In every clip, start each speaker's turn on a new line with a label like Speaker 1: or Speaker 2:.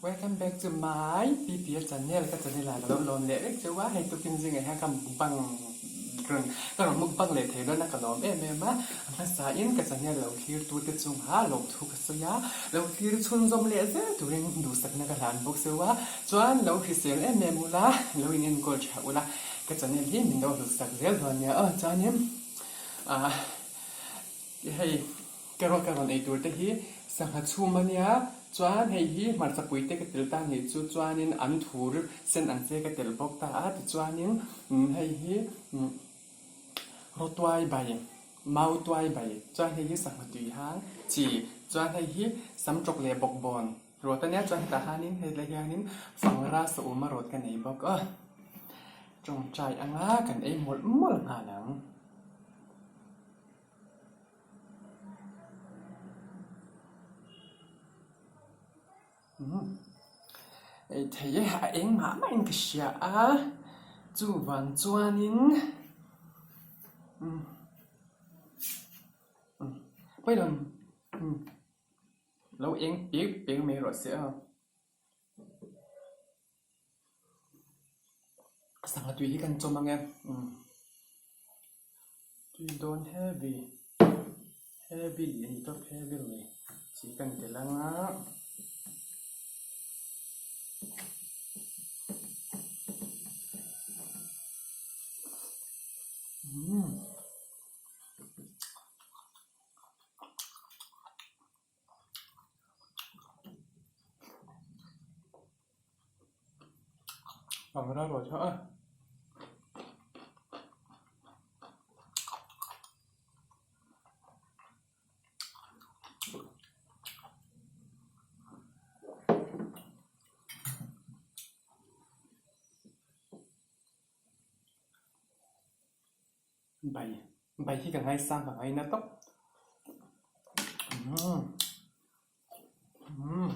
Speaker 1: Welcome back to my PPA channel ka channel ah ka lo lawm leh vek cheu a, hei tukin zingah hian ka mukbang rawn ka rawn mukbang leh thei dawn a ka lawm em em a, a hmasa in ka channel lo thlir tu te chungah lawmthu ka sawi a, lo thlir chhunzawm leh zel turin duhsakna ka hlan bawk cheu a, chuan lo hrisel em em ula, lo in enkawl tha ula, ka channel hi min lo hlutsak zel dawn nia aw, chuanin ah hei. Carrot ka rawn ei tur te hi sangha chhum a nia, chuan hei hi hmarchapui te ka tel ta nih chu chuanin an thur sen ang che ka telh bawk ta a, tichuanin hei hi rawtuai bai, mau tuai bai, chuan hei hi sangha tui hang chi, chuan hei hi samtawk leh bawkbawn rawt a nia, chuan hetah hianin hetlai hianin fangra saum a rawt ka nei bawk a, tawngtai anga kan ei mawlh mawlh nghal ang. Ei thei e a eng mah mah in ka hria a chuvang chuanin pawi lo eng pek pek mai rawh se aw. Sangha tui hi kan chawm ang e tui dawn heavy heavy a ni tawp heavy lui chi kan tel ang a. Pangra rawh tha a. Bai bai hi ka ngaisang ka ngaina tawp umm umm.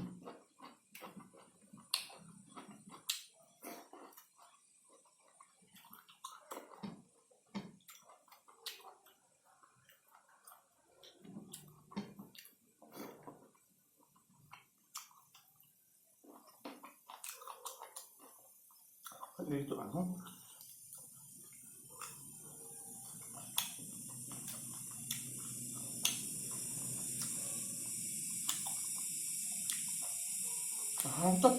Speaker 1: Ei tawh ang. A hang tawp.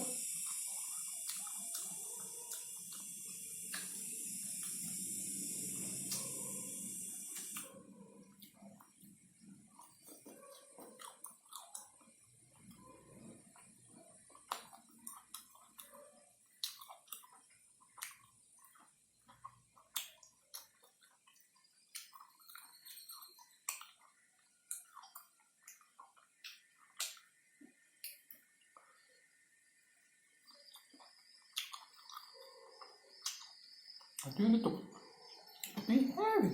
Speaker 1: A tui lutuk tui heavy.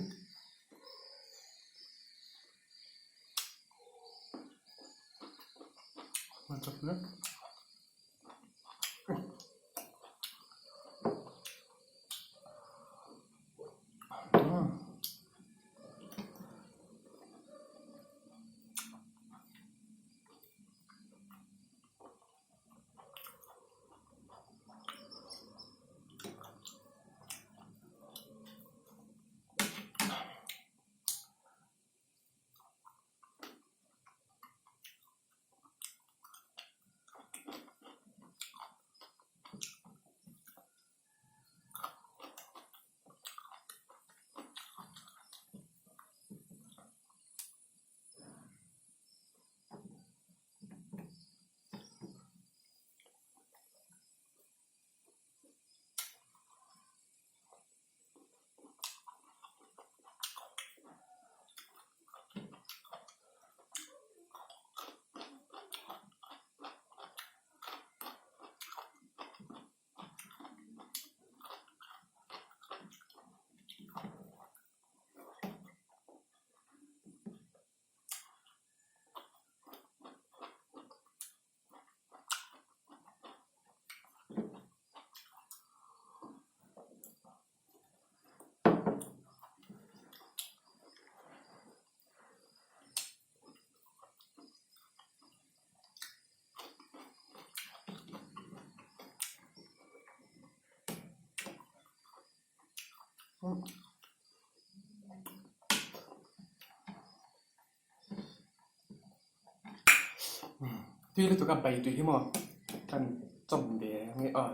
Speaker 1: Tui lutuk a bai tui hi maw kan chawm ve ang e aw.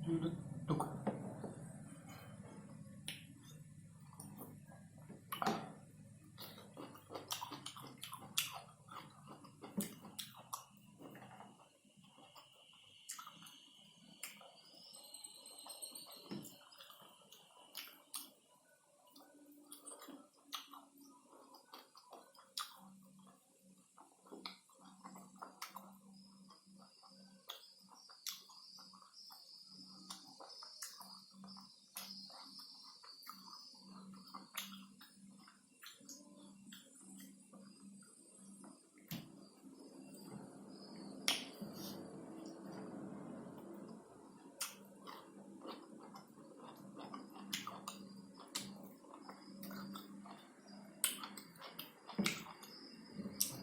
Speaker 1: Lutuk.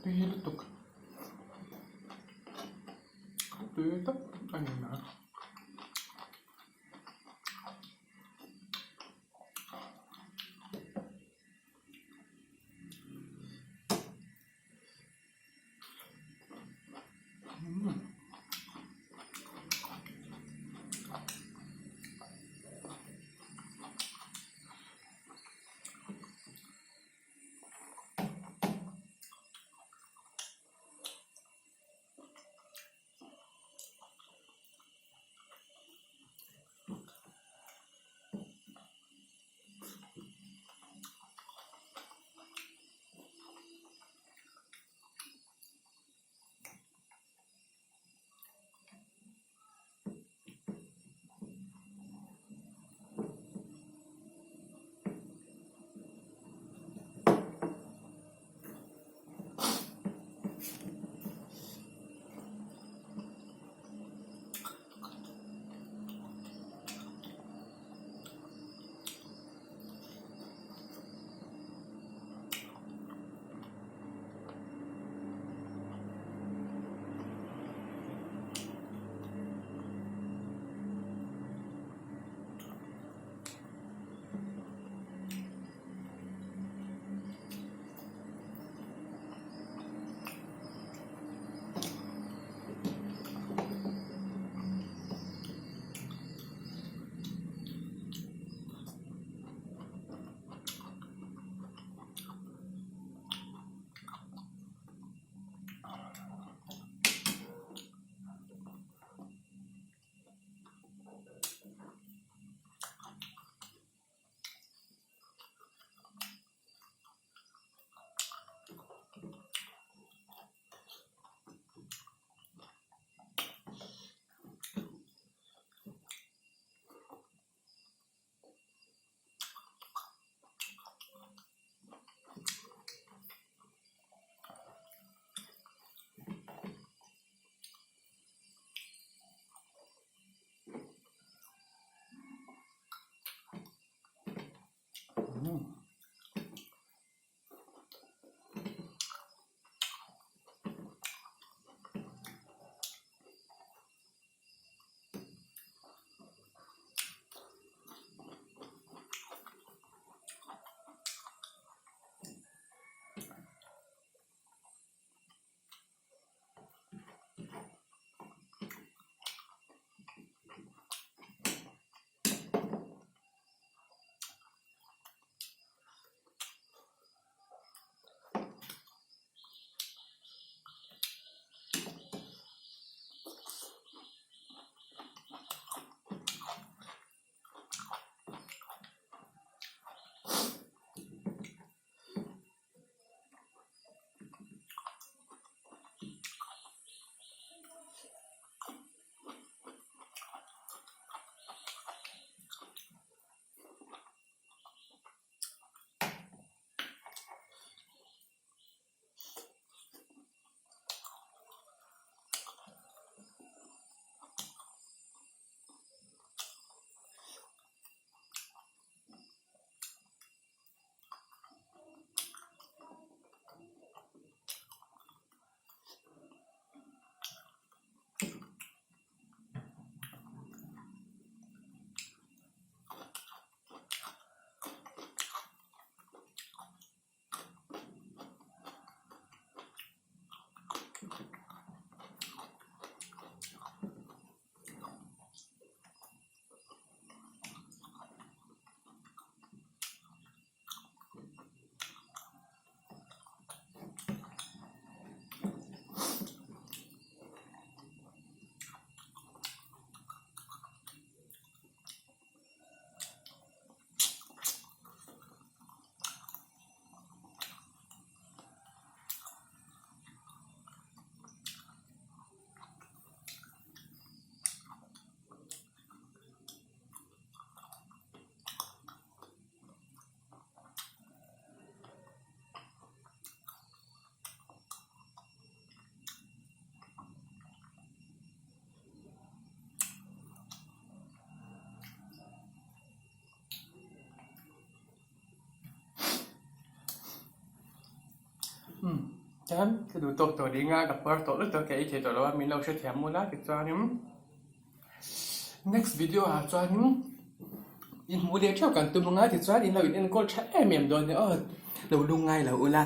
Speaker 1: Tui lutuk tui tak a ni mai. Chuan ka duh tawk tawh ding a, ka puar tawh lutuk ka ei thei tawh lo a, min lo hrethiam mul a tichuanin next video ah chuanin inhmuh leh theuh kan tum ang a tichuan in lo in enkawl tha em em dawn nia aw, lo lungngai lo ula.